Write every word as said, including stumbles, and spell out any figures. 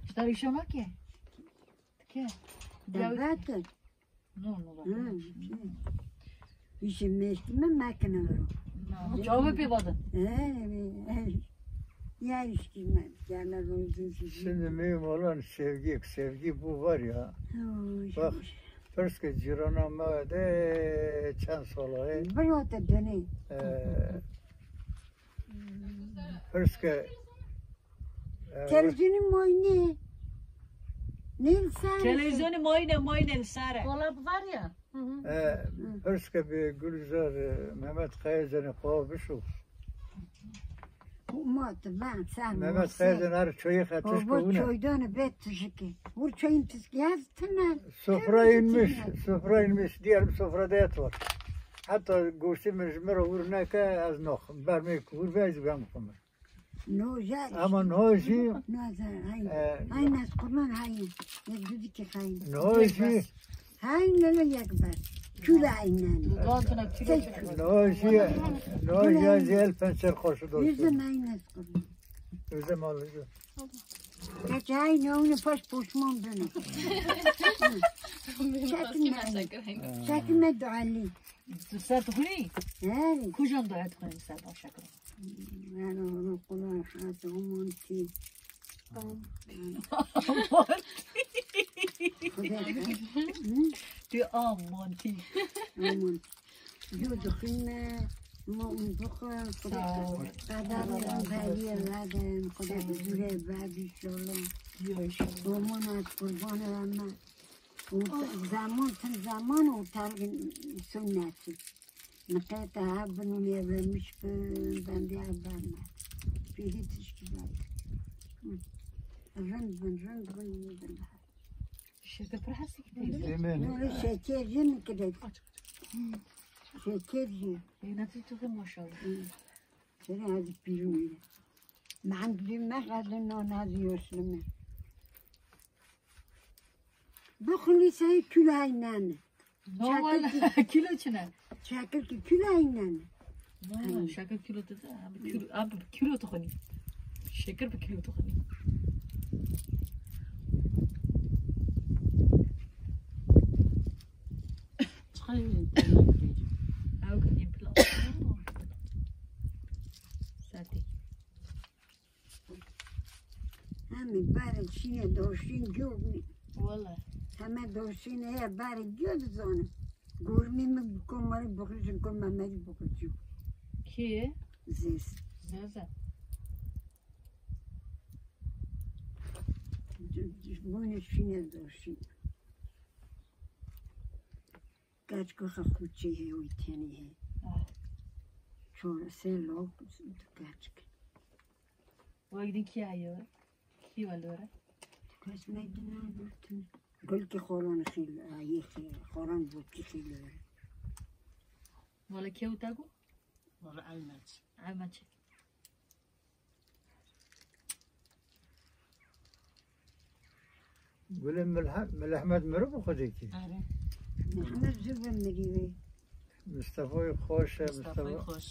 Ştarî şema ke? Ke? Dewet e. No, no, bak. Hı, şey. Îşê mêşkî me mekine ro. No, çawa pê vadin? He, he. Ya îşkî me, gele rozin sizi. Şimdi mühim olan sevgi. Sevgi bu var ya. Oy. Bak, pirs ke cîrana me de çend sala e. Bira te denê. Ee, pirs ke, e, Televizyonê moyne. Nêl ser. Televizyonê moyne, moyne li ser e. Dolap var ya. Hı hı. E, pirs ke bi Gulizar, e, Mehmet Kaya zenê xwe bişo. Ma tu ben sen Mehmet Kaya zenê her çoyê xetiş kevine. Çoydane bet tijike. Vur çoyun tijike. Yaz tine. Sofra inmiş, sofra inmiş. Diyelim sofrada et var. Hatta goştê min ji min re vur neke ez naxim. Bermê ku vur ve ez ben xwe min. Noja. Ama noji. Noja, hayin. E, hayin ez kurban hayin. Yek dudike hayin. Noji. Hayin lele yek ber. Kula inen. Dudantına kilo. Noji. Noji ez el pençer koşu dostu. Yüzüm hayin ez kurban. Yüzüm alıcı. Kaç hayin onu paş poşman bunu. Çekinme. Çekinme duali. Tu ser dixwînî? He. Kujan dayet xwînî ser başa kir. Ero, ero, qula, hata, amanti. Amanti. Xwedê. Hı? Tu amanti. Amanti. Yo dixwîne, ma un bixwe, Xwedê qedarê em belîye vedin, Xwedê huzurê vedin, inşallah. Yo, inşallah. Aman at, qurbanê me. Û zeman, tim zeman û tergin sunnetî. Miqeta hebin û nêvemiş bin, bendê ev berme. Pêrî tişkî ber. Hı. Rind bin, rind bin, rind bin. Şeker pir hesî ki teyze. Nûrê şeker jî min kirêt. Şeker jî. Ê, ne tu tu maşallah. Hı. Seni hadi pîrû. Mehem dî me xedin nana dî yoslime. Bixulî sey kilo eynane. No, wala, kilo çi ne? Çekir ki kilo eynane. No, şeker kilo te de, abi kilo, abi kilo tu xwînî. Şeker bi kilo tu xwînî. Çiqas yê yemek bêjim. Ew kidîm plan. Sertî. Hemî berê şîne doşîn cû bî. Wele. Heme doşîn heye berê cû dizanim. Gormî min bi komarî bixrijin, ku Mehmetî bixrijin. Kî? Zêz. Zêz e. Bûne şîne doşîn. Keçik xwe xuçî heye, wî tenê heye. Ah. Çar sê lok, du keçik. Wek din kî heye we? Kî we li we re? Kes me din nagirtin. Gulkî xoran xîl, ayê xîl, xoran bûkî xîl li we re. Wele kewta ku? Wele Elmeç. Elmeç. Gulê Milhe-, Milehmet miri bi xwedê kî? Are. Mehmet zû bi mirî wê. Mistefayê xweş e, Mistefayê Mistefa. Xweş.